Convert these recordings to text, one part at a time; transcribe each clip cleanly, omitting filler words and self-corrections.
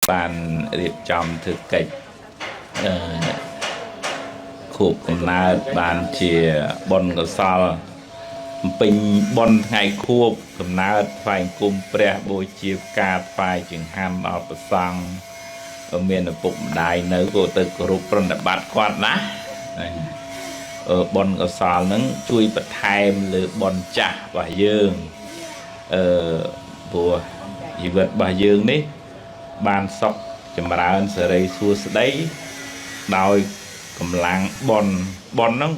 បានរៀបចំធ្វើកិច្ចអឺខួបកំណើតបានជាបុណ្យកុសលបំពេញបុណ្យថ្ងៃខួបកំណើតថ្វាយគុំព្រះបូជាផ្កាថ្វាយចង្ហាន់ដល់ព្រះសង្ឃមានឪពុកម្ដាយនៅក៏ទៅគោរពប្រណិប័តគាត់ណាបុណ្យកុសលហ្នឹងជួយបន្ថែមលើបុណ្យចាស់របស់យើងអឺព្រោះជីវិតរបស់យើងនេះបានសុខចម្រើនសិរីសួស្តីដោយកម្លាំងបុណ្យបុណ្យហ្នឹង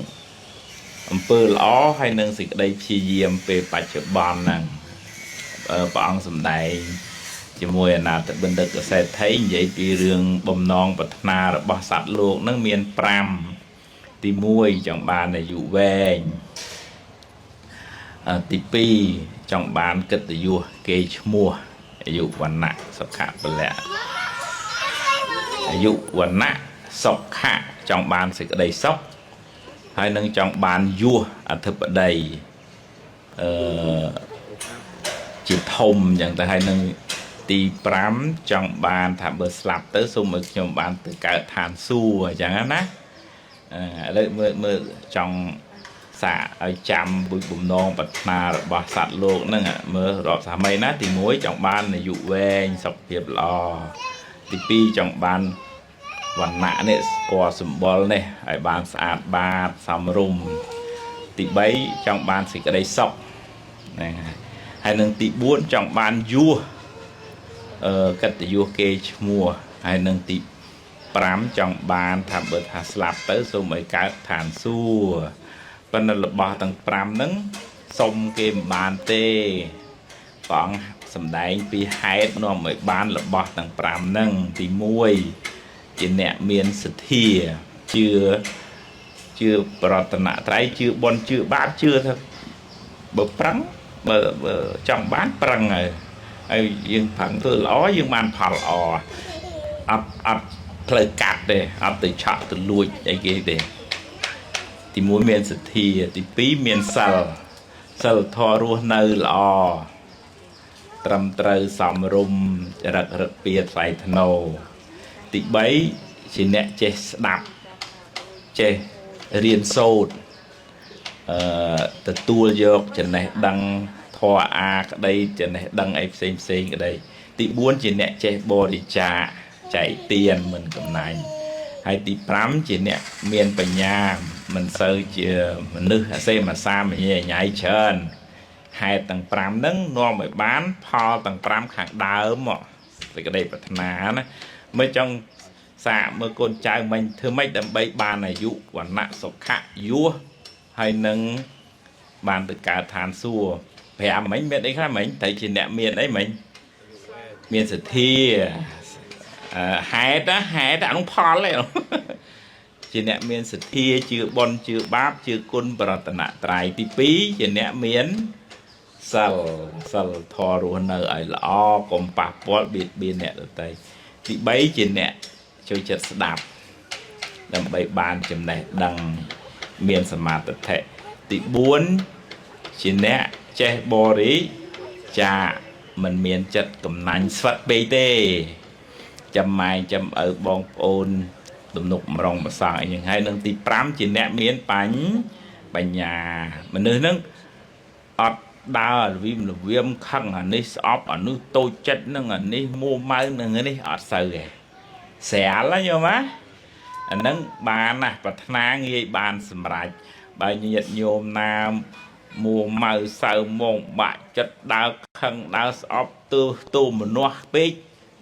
អំពើល្អហើយនឹងសេចក្តីព្យាយាមពេលបច្ចុប្បន្នហ្នឹងព្រះអង្គសម្ដែងជាមួយអនាថបណ្ឌិតសេដ្ឋីនិយាយពីរឿងបំណងប្រាថ្នារបស់សត្វលោកហ្នឹងមាន5ទី1ចង់បានអាយុវែងទី2ចង់បានកិត្តិយសគេឈ្មោះអាយុវណ្ណៈសុខៈពលៈអាយុវណ្ណៈសុខៈចង់បានសេចក្តីសុខហើយនឹងចង់បានយសអធិបតីអឺជាធំអញ្ចឹងទៅហើយនឹងទី5ចង់បានថាបើស្លាប់ទៅសូមឲ្យខ្ញុំបានទៅកើតឋានសួគ៌អញ្ចឹងណាឥឡូវមើលមើលចង់សាកឲ្យចាំបុបំណងប្រាថ្នារបស់សត្វលោកហ្នឹងមើលរាប់សាមីណាទី1ចង់បានអាយុវែងសុខភាពល្អទី2ចង់បានវណ្ណៈនេះស្គាល់សម្បុរនេះឲ្យបានស្អាតបាតសមរម្យទី3ចង់បានសេចក្តីសុខហ្នឹងហើយនឹងទី4ចង់បានយសកិត្តិយសគេឈ្មោះហើយនឹងទី5ចង់បានថាបើថាស្លាប់ទៅសូមឲ្យកើតឋានសួគ៌ប៉ុន្តែរបស់ទាំង5ហ្នឹងសុំគេមិនបានទេព្រះអង្គសម្ដែងពីហេតុនាំឲ្យបានរបស់ទាំង5ហ្នឹងទី1ជាអ្នកមានសទ្ធាជឿជឿប្រតនត្រ័យជឿបុណ្យជឿបាបជឿថាបើប្រឹងបើចង់បានប្រឹងហើយហើយយើងប្រឹងធ្វើល្អយើងបានផលល្អអត់អត់ផ្លូវកាត់ទេអត់ទៅឆក់ទៅលួចអីគេទេទី1មានសទ្ធាទី2មានសិលសិលធម៌រស់នៅល្អត្រឹមត្រូវសមរម្យចរិតរឹកពៀថ្លៃថ្នូរទី3ជាអ្នកចេះស្ដាប់ចេះរៀនសូត្រអឺទទួលយកចំណេះដឹងធម៌អាក្តីចំណេះដឹងអីផ្សេងផ្សេងក្តីទី4ជាអ្នកចេះបរិច្ចាគចែកទានមិនកំណាញ់ហើយទី5ជាអ្នកមានបញ្ញាមិនសូវជាមនុស្សអសេមសាមញ៉ៃញ៉ៃច្រើនហេតុទាំង5ហ្នឹងនាំឲ្យបានផលទាំង5ខាងដើមសេចក្តីប្រាថ្នាណាមើលចង់សាកមើលកូនចៅមិញធ្វើម៉េចដើម្បីបានអាយុវណ្ណៈសុខៈយុសហើយនឹងបានទៅកើតឋានសួគ៌5មិញមានអីខ្លះមិញត្រូវជាអ្នកមានអីមិញមានសទ្ធាហេតុណាហេតុអានោះផលឯងជាអ្នកមានសទ្ធាជឿបុណ្យជឿបាបជឿគុណប្រតនត្រ័យទី2ជាអ្នកមានសិលសិលធម៌រស់នៅឲ្យល្អកុំប៉ះពាល់បៀតបៀនអ្នកដទៃទី3ជាអ្នកចូលចិត្តស្ដាប់ដើម្បីបានចំណេះដឹងមានសមាធិទី4ជាអ្នកចេះបរិច្ចាគមិនមានចិត្តកំណាញ់ស្វិតពេកទេចាំម៉ែចាំឪបងប្អូនទំនុកម្រងប្រសងអីយ៉ាងហើយនឹងទី5ជាអ្នកមានបញ្ញាមនុស្សហ្នឹងអត់ដើររវីមរវាមខឹងអានេះស្អប់អានោះតូចចិត្តនឹងអានេះមួម៉ៅនឹងនេះអត់សូវទេស្រាលណាយល់មកអាហ្នឹងបានណាប្រាថ្នាងាយបានសម្រេចបើញាតិញោមណាមួម៉ៅសៅមងបាក់ចិត្តដើរខឹងដើរស្អប់ទើសទូមនាស់ពេក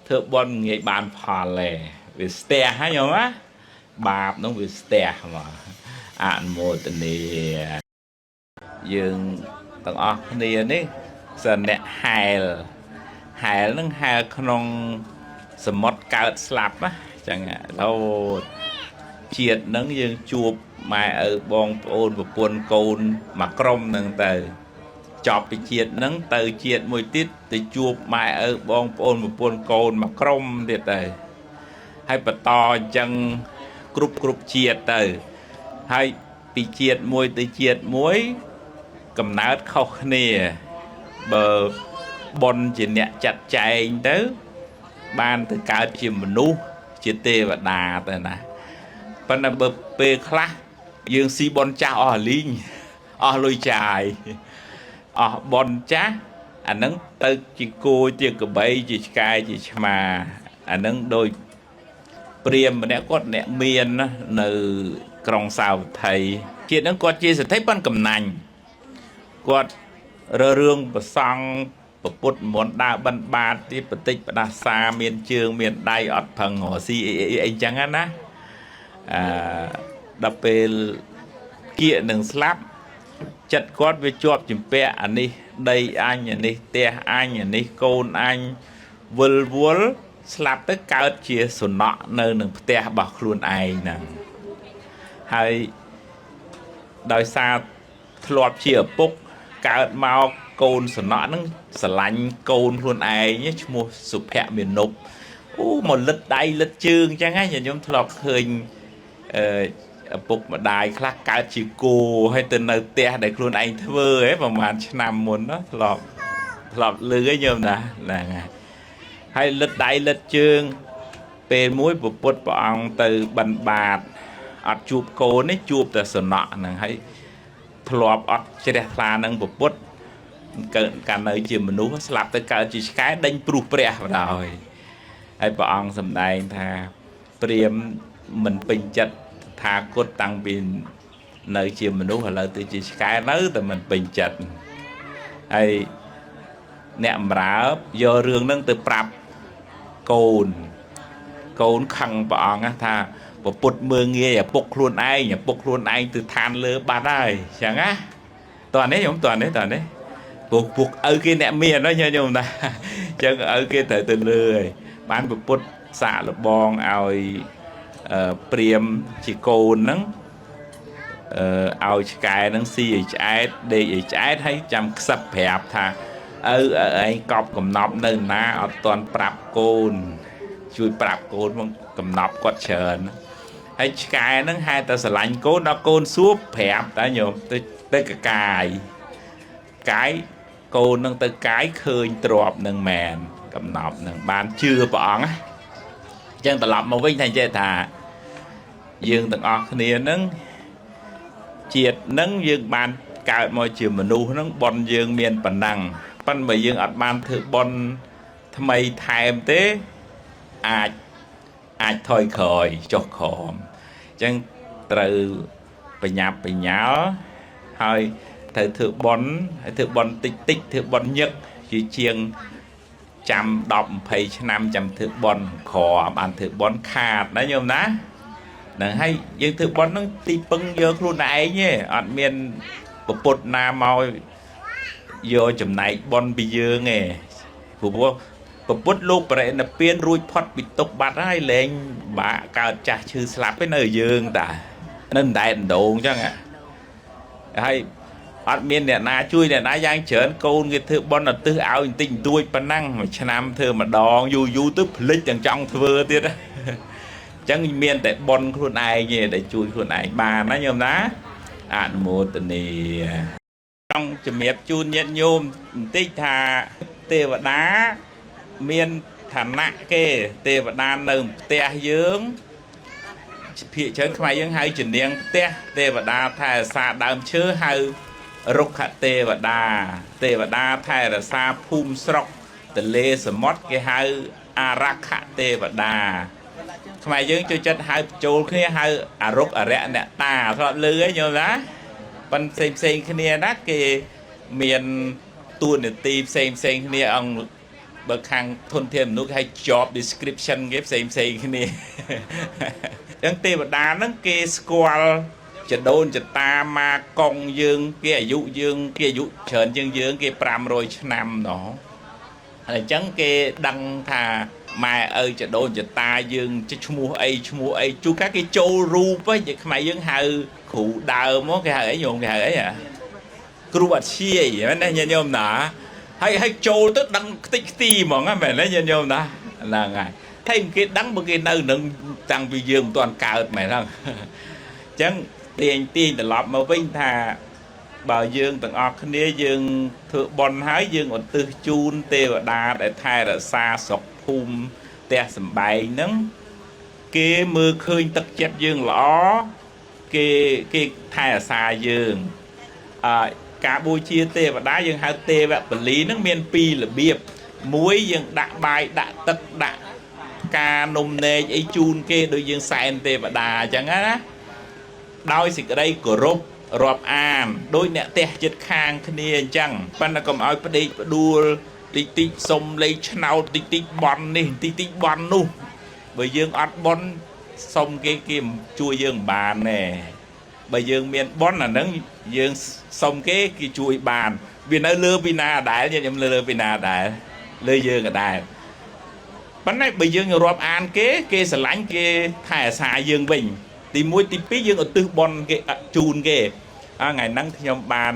ធ្វើបុណ្យងាយបានផលទេវាស្ទះហ្នឹងយល់មកបាបហ្នឹងវាស្ទះមកអនុមោទនាយើងទាំងអស់គ្នានេះសិនអ្នកហែលហែលនឹងហែលក្នុងសមុទ្រកើតស្លាប់ណាចឹងរហូតជាតិនឹងយើងជួបម៉ែឪបងប្អូនប្រពន្ធកូនមួយក្រុមនឹងទៅចប់ពីជាតិនឹងទៅជាតិមួយទៀតទៅជួបម៉ែឪបងប្អូនប្រពន្ធកូនមួយក្រុមទៀតទៅហើយបន្តអញ្ចឹងគ្រប់គ្រប់ជាតិទៅហើយពីជាតិមួយទៅជាតិមួយកំណើតខុសគ្នាបើបុណ្យជាអ្នកចាត់ចែងទៅ បានទៅកើតជាមនុស្សជាទេវតាទៅណាប៉ុន្តែបើពេលខ្លះយើងស៊ីបុណ្យចាស់អស់អាលីងអស់លុយចាយអស់បុណ្យចាស់អាហ្នឹងទៅជាគោជាក្របីជាឆ្កែជាឆ្មាអាហ្នឹងដូចព្រាហ្មណ៍ម្នាក់គាត់អ្នកមានណានៅក្រុងសាវត្ថីជាតិហ្នឹងគាត់ជាសេដ្ឋីប៉ុនកំណាញ់គាត់រើរឿងប្រសង់ពពុទ្ធមន្តដើរបិណ្ឌបាតទីបតិចផ្ដាសាមានជើងមានដៃអត់ផឹងរកស៊ីអីអីអីចឹងណាអឺដល់ពេលគៀកនឹងស្លាប់ចិត្តគាត់វាជាប់ជំពាក់អានេះដីអញអានេះផ្ទះអញអានេះកូនអញវិលវល់ស្លាប់ទៅកើតជាសំណក់នៅនឹងផ្ទះរបស់ខ្លួនឯងហ្នឹងហើយដោយសារធ្លាប់ជាឪពុកកើតមកកូនសំណក់ហ្នឹងស្រឡាញ់កូនខ្លួនឯងឈ្មោះសុភមានុបអូមកលិតដៃលិតជើងអញ្ចឹងណាខ្ញុំធ្លាប់ឃើញអឺឪពុកម្ដាយខ្លះកើតជាគោហើយទៅនៅផ្ទះដែលខ្លួនឯងធ្វើហ៎ប្រហែលឆ្នាំមុនណាធ្លាប់លឺឯងញោមណាហ្នឹងហើយហើយលិតដៃលិតជើងពេលមួយពពុទ្ធព្រះអង្គទៅបិណ្ឌបាតអត់ជួបកូននេះជួបតែសំណក់ហ្នឹងហើយធ្លាប់អត់ជ្រះថ្លានឹងពពុទ្ធកើតកាលនៅជាមនុស្សស្លាប់ទៅកើតជាឆ្កែដេញព្រុសព្រះបណ្ដោយហើយព្រះអង្គសម្ដែងថាព្រាហ្មណ៍មិនពេញចិត្តថាគតតាំងពីនៅជាមនុស្សឥឡូវទៅជាឆ្កែនៅតែមិនពេញចិត្តហើយអ្នកបំរើយករឿងហ្នឹងទៅប្រាប់កូនកូនខឹងព្រះអង្គណាថាពពុទ្ធមើងងាយឪពុកខ្លួនឯងឪពុកខ្លួនឯងទៅឋានលើបាត់ហើយអញ្ចឹងណាតោះនេះខ្ញុំតោះនេះតោះនេះពុកឪគេអ្នកមានណាញោមណាអញ្ចឹងឪគេត្រូវទៅលើហើយបានពពុទ្ធសាកលបងឲ្យព្រាមជាកូនហ្នឹងអឺឲ្យឆ្កែហ្នឹងស៊ីឲ្យឆ្អែតដេកឲ្យឆ្អែតហើយចាំខ្សឹបប្រាប់ថាឪឯងកប់កំណប់នៅណាអត់ទាន់ប្រាប់កូនជួយប្រាប់កូនមកកំណប់គាត់ច្រើនហើយឆ្កែហ្នឹងហេតុតែស្រឡាញ់កូនដល់កូនសួរប្រាប់តែញោមទៅកកាយកាយកូននឹងទៅកាយឃើញទ្របនឹងមែនកំណប់នឹងបានជឿព្រះអង្គណាអញ្ចឹងត្រឡប់មកវិញថាចេះថាយើងទាំងអស់គ្នានឹងជាតិនឹងយើងបានកើតមកជាមនុស្សហ្នឹងបុណ្យយើងមានប៉ុណ្ណឹងប៉ុន្តែបើយើងអត់បានធ្វើបុណ្យថ្មីថែមទេអាចអាចថយក្រោយចុះក្រោមអញ្ចឹងត្រូវបញ្ញាប់បញ្ញាល់ហើយត្រូវធ្វើបុណ្យហើយធ្វើបុណ្យតិចតិចធ្វើបុណ្យញឹកជាជាងចាំ10 20ឆ្នាំចាំធ្វើបុណ្យក្របានធ្វើបុណ្យខាតណាញោមណាហ្នឹងហើយយើងធ្វើបុណ្យហ្នឹងទីពឹងយកខ្លួនឯងទេអត់មានពពុទ្ធណាមកយកចំណែកបុណ្យពីយើងទេព្រោះពពុទ្ធលោកបរិនិព្វានរួចផុតពីទុក្ខបាត់ហើយលែងបាក់កើតចាស់ឈឺស្លាប់ឯនៅយើងតានៅតែដងអញ្ចឹងហើយអត់មានអ្នកណាជួយអ្នកណាយ៉ាងច្រើនកូនគេធ្វើបុណ្យឧទ្ទិសឲ្យបន្តិចបន្តួចប៉ុណ្ណឹងមួយឆ្នាំធ្វើម្ដងយូរយូរទៅភ្លេចទាំងចង់ធ្វើទៀតអញ្ចឹងមានតែបុណ្យខ្លួនឯងទេដែលជួយខ្លួនឯងបានណាញោមណាអនុមោទនាចង់ជំរាបជូនញាតិញោមបន្តិចថាទេវតាមានឋានៈគេទេវតានៅផ្ទះយើងភាគច្រើនខ្មែរយើងហៅជំនាងផ្ទះទេវតាថែរក្សាដើមឈើហៅរុក្ខទេវតាទេវតាថែរក្សាភូមិស្រុកទលេសមុទ្រគេហៅអារក្ខទេវតាខ្មែរយើងចូលចិត្តហៅបញ្ចូលគ្នាហៅអរុក្ខអរិយអ្នកតាធ្លាប់ឮហ៎ញោមណាប៉ុន្តែផ្សេងផ្សេងគ្នាណាគេមានតួនាទីផ្សេងផ្សេងគ្នាអង្គបើខាងធនធានមនុស្សគេហៅ job description គេផ្សេងផ្សេងគ្នាអញ្ចឹងទេវតាហ្នឹងគេស្គាល់ចដូនចតាមកកងយើងគេអាយុយើងគេអាយុច្រើនជាងយើងគេ500ឆ្នាំណោះហើយអញ្ចឹងគេដឹងថាម៉ែឪចដូនចតាយើងឈ្មោះអីឈ្មោះអីជួនកាលគេចូលរូបហ៎ខ្មែរយើងហៅគ្រូដើមគេហៅអីញោមគេហៅអីហ៎គ្រូអធ្យាយមែនទេញាតិញោមណាហើយហើយចូលទៅដឹងខ្ទេចខ្ទីហ្មងមែនទេញាតិញោមណាហ្នឹងហើយតែគេដឹងបើគេនៅនឹងតាំងពីយើងមិនទាន់កើតមែនហ្នឹងអញ្ចឹងទាញទាញត្រឡប់មកវិញថាបើយើងទាំងអស់គ្នាយើងធ្វើបុណ្យហើយយើងឧទ្ទិសជូនទេវតាដែលថែរក្សាស្រុកភូមិ ផ្ទះសំបែងហ្នឹងគេមើលឃើញទឹកចិត្តយើងល្អគេគេថែអាសាយើងអឺការបូជាទេវតាយើងហៅទេវពលីហ្នឹងមានពីររបៀបមួយយើងដាក់បាយដាក់ទឹកដាក់ការនំនែកអីជូនគេដូចយើងសែនទេវតាអញ្ចឹងណាដោយសេចក្តីគោរពរាប់អានដោយអ្នកផ្ទះចិត្តខាងគ្នាអញ្ចឹងប៉ុន្តែកុំឲ្យផ្ដេកផ្ដួលតិចតិចសុំលេខឆ្នោតតិចតិចបន់នេះតិចតិចបន់នោះបើយើងអត់បន់សុំគេគេមិនជួយយើងមិនបានទេបើយើងមានបន់អាហ្នឹងយើងសុំគេគេជួយបានវានៅលើពីណាដែរញាតិខ្ញុំលើពីណាដែរលើយើងក៏ដែរប៉ុន្តែបើយើងរាប់អានគេគេស្រឡាញ់គេថែអាសាយើងវិញទី1ទី2យើងឧទ្ទិសបុណ្យគេជូនគេថ្ងៃហ្នឹងខ្ញុំបាន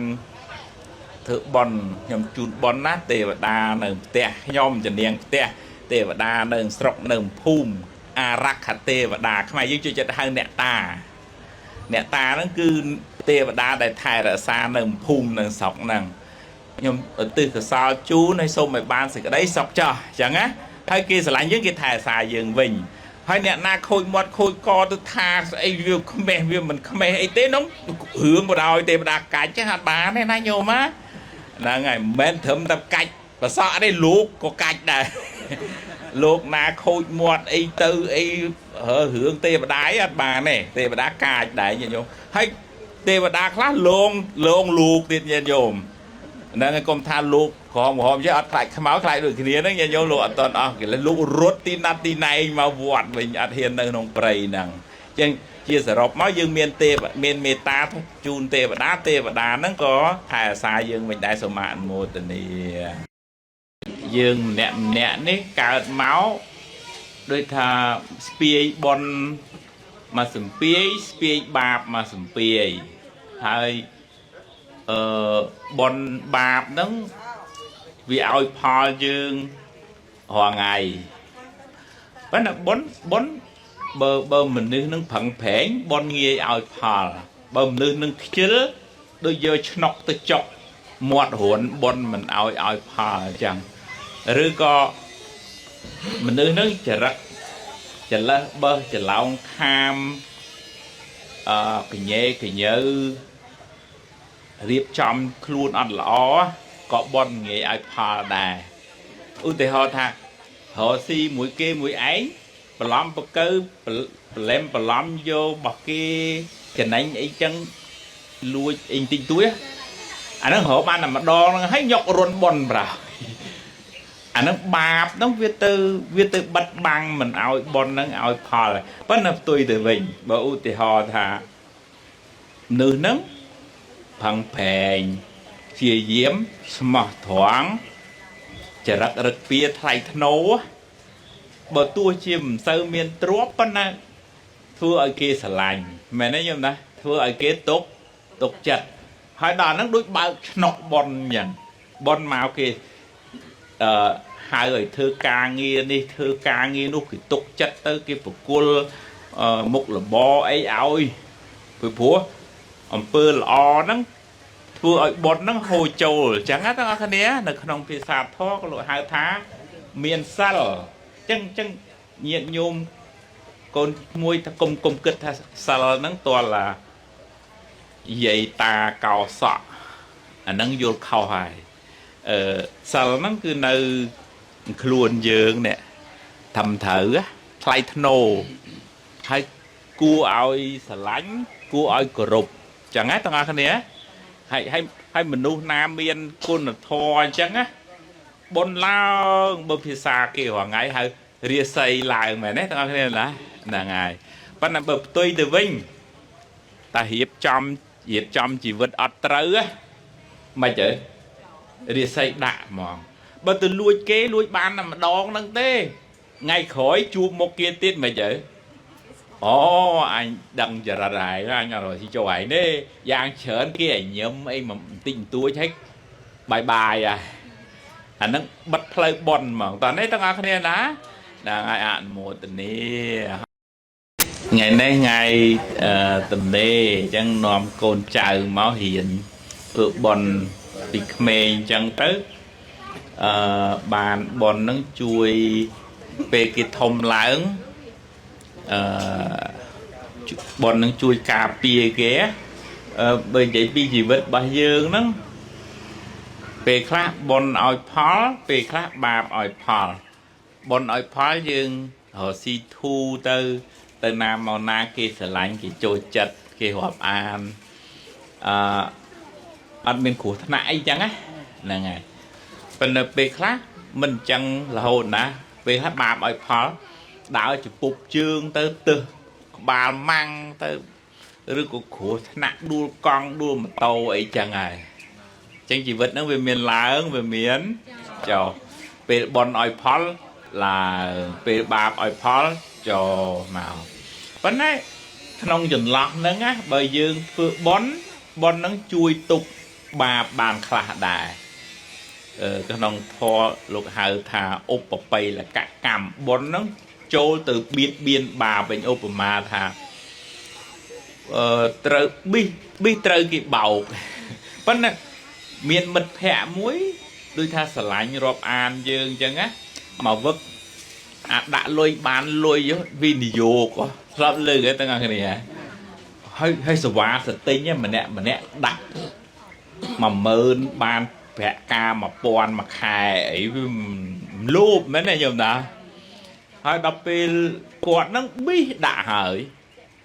ធ្វើបុណ្យខ្ញុំជូនបុណ្យណាទេវតានៅផ្ទះខ្ញុំជំនាញផ្ទះទេវតានៅស្រុកនៅភូមិអារក្ខទេវតាខ្មែរយើងជួយចិត្តហៅអ្នកតាអ្នកតាហ្នឹងគឺទេវតាដែលថែរក្សានៅភូមិនៅស្រុកហ្នឹងខ្ញុំឧទ្ទិសកុសលជូនឲ្យសូមឲ្យបានសេចក្តីសុខចោះអញ្ចឹងណាហើយគេស្រឡាញ់យើងគេថែរក្សាយើងវិញហើយអ្នកណាខូចមាត់ខូចកទៅថាស្អីវាខ្មេះវាមិនខ្មេះអីទេនោះរឿងបដ ாய் ទេវតាកាច់ហ្នឹងអត់បានទេណាញោមណាហ្នឹងហើយមិនមែនត្រឹមតែកាច់ប្រសក់ទេលោកក៏កាច់ដែរលោកណាខូចមាត់អីទៅអីរឿងទេវតាអត់បានទេទេវតាកាចដែរញាតិញោមហើយទេវតាខ្លះលងលងលោកទៀតញាតិញោមហ្នឹងហើយកុំថាលោកក្រហមក្រហមចេះអត់ខ្លាចខ្មៅខ្លាចដូចគ្នាហ្នឹងញាតិញោមលោកអត់តន់អស់គេលោករត់ទីណាត់ទីណែងមកវត្តវិញអត់ហ៊ាននៅក្នុងព្រៃហ្នឹងអញ្ចឹងជាសរុបមកយើងមានទេវមានមេត្តាជូនទេវតាទេវតាហ្នឹងក៏ថែអាសាយើងវិញដែរសូមអនុមោទនាយើងម្នាក់ម្នាក់នេះកើតមកដូចថាស្ពាយបុណ្យមកសំពាយស្ពាយបាបមកសំពាយហើយអឺបុណ្យបាបហ្នឹងវាឲ្យផលយើងរាល់ថ្ងៃប៉ុន្តែបុណ្យបុណ្យបើមនុស្សនឹងប្រឹងប្រែងបុណ្យងាយឲ្យផលបើមនុស្សនឹងខ្ជិលដូចយកឆ្នុកទៅចុកមាត់រួនបុណ្យមិនឲ្យឲ្យផលអញ្ចឹងឬក៏មនុស្សនឹងចរិតចលេះបើសច្រឡោងខាមកញ៉េកញើរៀបចំខ្លួនអត់ល្អក៏បុណ្យងាយឲ្យផលដែរឧទាហរណ៍ថារកស៊ីមួយគេមួយឯងបន្លំបកើប្រឡែមបន្លំយករបស់គេចំណេញអីចឹងលួចអីតិចតួចអាហ្នឹងរកបានតែម្ដងហ្នឹងហើយយករុនបុណ្យប្រោអាហ្នឹងបាបហ្នឹងវាទៅបិទបាំងមិនឲ្យបុណ្យហ្នឹងឲ្យផលប៉ុន្តែផ្ទុយទៅវិញបើឧទាហរណ៍ថាមនុស្សហ្នឹងផឹងប្រែងជាយាមស្មោះត្រង់ចរិតរឹកពៀថ្លៃថ្នូរបើទោះជាមិនសូវមានទ្រព្យប៉ុន្តែធ្វើឲ្យគេស្រឡាញ់មែនទេញោមណាធ្វើឲ្យគេទុកចិត្តហើយដល់ហ្នឹងដូចបើកឆ្នុកបុណ្យអញ្ចឹងបុណ្យមកគេអឺហៅឲ្យធ្វើការងារនេះធ្វើការងារនោះគេទុកចិត្តទៅគេប្រគល់មុខរបរអីឲ្យព្រោះអំពើល្អហ្នឹងធ្វើឲ្យបុណ្យហ្នឹងហូរចូលអញ្ចឹងណាទាំងអស់គ្នានៅក្នុងភាសាធម៌ក៏លោកហៅថាមានសិលអញ្ចឹងញាតិញោមកូនមួយថាគុំគិតថាសិលហ្នឹងតើឡាយាយតាកោសក់អាហ្នឹងយល់ខុសហើយអឺសិលហ្នឹងគឺនៅខ្លួនយើងនេះធ្វើត្រូវថ្លៃថ្នូរហើយគួរឲ្យស្រឡាញ់គួរឲ្យគោរពអញ្ចឹងណាទាំងអស់គ្នាហើយហើយមនុស្សណាមានគុណធម៌អញ្ចឹងណាបុណ្យឡើងបើភាសាគេរាល់ថ្ងៃហៅរាសីឡើងមែនទេទាំងអស់គ្នាណាហ្នឹងហើយប៉ុន្តែបើផ្ទុយទៅវិញតែរៀបចំជីវិតអត់ត្រូវមិនទៅរាសីដាក់ហ្មងបើទៅលួចគេលួចបានតែម្ដងហ្នឹងទេថ្ងៃក្រោយជួបមុខគេទៀតមិនទៅអូអញដឹងចរិតហើយអញអត់រកស៊ីចូលឯងទេយ៉ាងច្រើនគេឲ្យញឹមអីបន្តិចបន្តួចហើយបាយបាយអាហ្នឹងបិទផ្លូវប៉ុនហ្មងតោះនេះទាំងអស់គ្នាណាហ្នឹងហើយអនុមោទនាថ្ងៃនេះថ្ងៃទំនេរអញ្ចឹងនាំកូនចៅមករៀនធ្វើបុណ្យពីក្មេងអញ្ចឹងទៅបានបុណ្យហ្នឹងជួយ ពេលគេធំឡើងអឺបុណ្យនឹងជួយការពារគេអឺបើនិយាយពីជីវិតរបស់យើងហ្នឹងពេលខ្លះបុណ្យឲ្យផលពេលខ្លះបាបឲ្យផលបុណ្យឲ្យផលយើងរកស៊ីធូរទៅទៅណាមកណាគេស្រឡាញ់គេចូលចិត្តគេរាប់អានអឺអត់មានគ្រោះថ្នាក់អីចឹងណាហ្នឹងហើយប៉ុន្តែពេលខ្លះមិនចឹងរហូតណាពេលខ្លះបាបឲ្យផលដើរចំពប់ជើងទៅទឹះក្បាលម៉ាំងទៅឬក៏គ្រោះថ្នាក់ដួលកង់ដួលម៉ូតូអីចឹងហើយចឹងជីវិតហ្នឹងវាមានឡើងវាមានចុះពេលបុណ្យឲ្យផលឡើងពេលបាបឲ្យផលចុះមកប៉ុន្តែក្នុងចន្លោះហ្នឹងណាបើយើងធ្វើបុណ្យបុណ្យហ្នឹងជួយទប់បាបបានខ្លះដែរក្នុងធម៌លោកហៅថាឧបបិលកកម្មបុណ្យហ្នឹងចូលទៅបៀតបៀនបាបវិញឧបមាថាត្រូវប៊ីសប៊ីសត្រូវគេបោកប៉ុន្តែមានមិត្តភ័ក្តិមួយដូចថាស្រឡាញ់រាប់អានយើងអញ្ចឹងណាមកវឹកអាដាក់លុយបានលុយវិនិយោគស្លាប់លើកទាំងអស់គ្នាហើយហើយសវ៉ាសទិញម្នាក់ម្នាក់ដាក់10000បានប្រាក់ការ1000មួយខែអីវាលោភមែនទេញោមតាហើយដល់ពេលគាត់នឹងប៊ីសដាក់ហើយ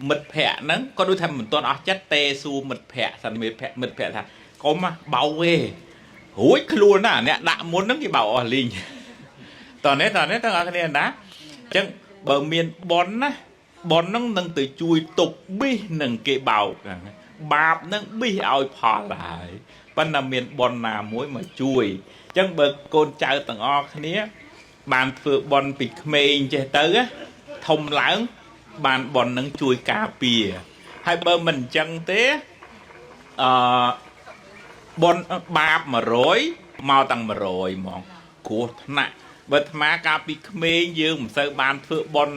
មិត្តភ័ក្តិហ្នឹងក៏ដូចថាមិនទាន់អស់ចិត្តទេសួរមិត្តភ័ក្តិសិនមិត្តភ័ក្តិមិត្តភ័ក្តិថាកុំបោកទេរួចខ្លួនណាអ្នកដាក់មុនហ្នឹងគេបោកអស់លីងតោះនេះតោះនេះទាំងអស់គ្នាណាអញ្ចឹងបើមានប៉ុនណាប៉ុនហ្នឹងនឹងទៅជួយទប់ប៊ីសនឹងគេបោកហ្នឹងបាបហ្នឹងប៊ីសឲ្យផលហើយប៉ុន្តែមានប៉ុនណាមួយមកជួយអញ្ចឹងបើកូនចៅទាំងអស់គ្នាបានធ្វើប៉ុនពីក្មេងចេះទៅធំឡើងបានប៉ុននឹងជួយការពារហើយបើមិនអញ្ចឹងទេអឺប៉ុនបាប100មកតាំង100ហ្មងគ្រោះថ្នាក់បើអាត្មាកាលពីក្មេងយើងមិនសូវបានធ្វើប៉ុន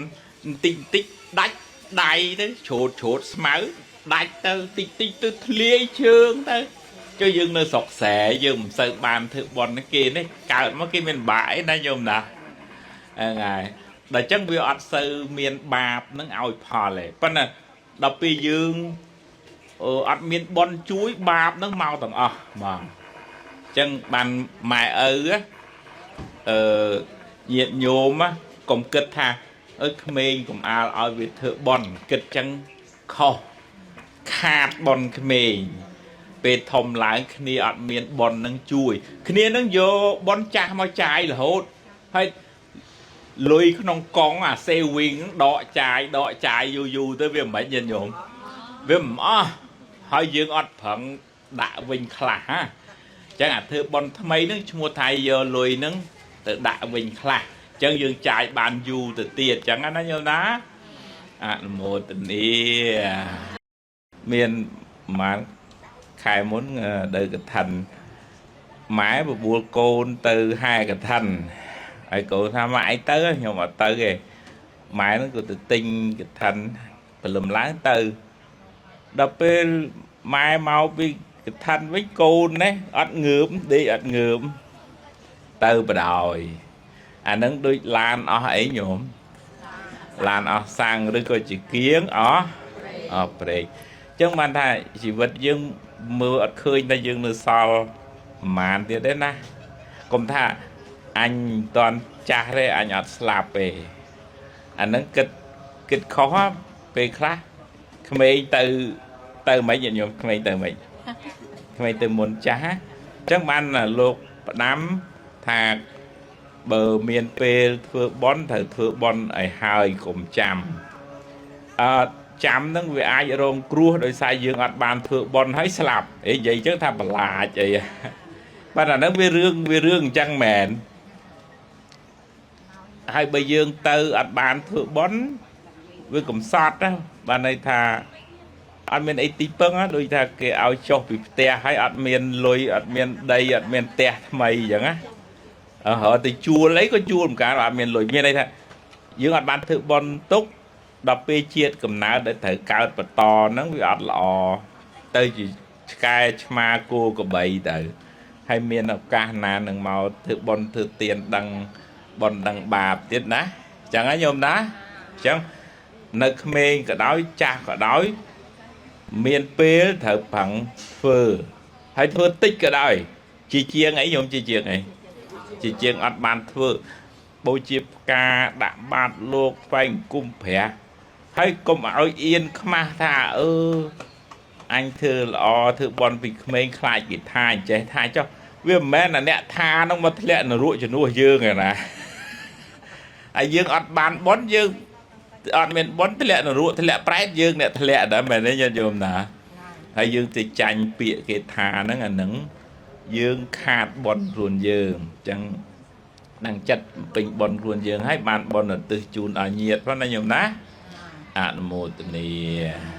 បន្តិចបន្តិចដាច់ដៃទៅច្រូតច្រូតស្មៅដាច់ទៅតិចតិចទៅធ្លាយជើងទៅចុះយើងនៅស្រុកស្រែយើងមិនសូវបានធ្វើប៉ុនគេនេះកើតមកគេមានបាក់អីណាញោមណាហ្នឹងហើយដល់ចឹងវាអត់សូវមានបាបនឹងឲ្យផលទេប៉ុន្តែដល់ពេលយើងអត់មានប៉ុនជួយបាបនឹងមកទាំងអស់ហ្មងចឹងបានម៉ែឪអឺញាតញោមកុំគិតថាអើក្មេងកុំអាលឲ្យវាធ្វើប៉ុនគិតចឹងខុសខាតប៉ុនក្មេងពេលធំឡើងគ្នាអត់មានប៉ុននឹងជួយគ្នានឹងយកប៉ុនចាស់មកចាយរហូតហើយលុយក្នុងកងអា saving ដកចាយដកចាយយូរយូរទៅវាមិនញាតិញោមវាមិនអស់ហើយយើងអត់ប្រឹងដាក់វិញខ្លះហ่าអញ្ចឹងអាធ្វើប៉ុនថ្មីនឹងឈ្មោះថាយកលុយនឹងទៅដាក់វិញខ្លះអញ្ចឹងយើងចាយបានយូរទៅទៀតអញ្ចឹងណាញោមណាអនុមោទនាមានប្រហែលខែមុនទៅកឋិនម៉ែបបួលកូនទៅហែកឋិនហើយកូនថាម៉ាក់អីទៅខ្ញុំអត់ទៅទេម៉ែហ្នឹងក៏ទៅទិញកឋិនព្រលឹមឡើងទៅដល់ពេលម៉ែមកពីកឋិនវិញកូននេះអត់ងើបដេកអត់ងើបទៅបដ ாய் អាហ្នឹងដូចឡានអស់អីញោមឡានអស់សាំងឬក៏ជាគៀងអស់អស់ប្រេកអញ្ចឹងបានថាជីវិតយើងមើលអត់ឃើញថាយើងនៅសល់ប្រហែលទៀតទេណាកុំថាអញមិនតាន់ចាស់ទេអញអត់ស្លាប់ទេអាហ្នឹងគិតគិតខុសពេលខ្លះក្មេងទៅទៅមិនញោមក្មេងទៅមិនក្មេងទៅមុនចាស់អញ្ចឹងបានលោកផ្ដាំថាបើមានពេលធ្វើបន់ត្រូវធ្វើបន់ឲ្យហើយកុំចាំអឺចាំនឹងវាអាចរងគ្រោះដោយសារយើងអត់បានធ្វើបន់ហើយស្លាប់អីនិយាយអញ្ចឹងថាបន្លាចអីបាទអាហ្នឹងវារឿងវារឿងអញ្ចឹងមែនហើយបើយើងទៅអត់បានធ្វើបន់វាកំសត់ណាបានន័យថាអត់មានអីទីពឹងណាដូចថាគេឲ្យចុះពីផ្ទះហើយអត់មានលុយអត់មានដីអត់មានផ្ទះថ្មីអញ្ចឹងណាអើរត់ទៅជួលអីក៏ជួលមិនកើតអត់មានលុយមានន័យថាយើងអត់បានធ្វើបន់ទុកដល់ពេលជាតិកំណើតដែលត្រូវកើតបន្តហ្នឹងវាអត់ល្អទៅជាឆ្កែឆ្មាគោក្របីទៅហើយមានឱកាសណានឹងមកធ្វើបន់ធ្វើទានដឹងបន់ដឹងបាបទៀតណា ចឹងហ៎ញោមណាអញ្ចឹងនៅក្មេងក៏ដោយចាស់ក៏ដោយមានពេលត្រូវប្រឹងធ្វើហើយធ្វើតិចក៏ដោយជាជាងអីញោមជាជាងអីជាជាងអត់បានធ្វើបូជាផ្កាដាក់បាតលោកថ្វាយអង្គមព្រះហើយកុំឲ្យអៀនខ្មាស់ថាអឺអញធ្វើល្អធ្វើបន់ពីក្មេងខ្លាចគេថាអញ្ចេះថាចុះវាមិនមែនអាអ្នកថាហ្នឹងមកធ្លាក់នរកជំនួសយើងឯណា ហើយយើងអត់បានបន់យើងអត់មានបន់ធ្លាក់នរកធ្លាក់ប្រែតយើងអ្នកធ្លាក់ដែរមែនទេញាតិញោមណាហើយយើងទៅចាញ់ពាក្យគេថាហ្នឹងអាហ្នឹងយើងខាតបន់ខ្លួនយើងអញ្ចឹងនឹងចិត្តពេញបន់ខ្លួនយើងហើយបានបន់ឧទ្ទិសជូនឲ្យញាតិផងណាញោមណាអនុមោទនា។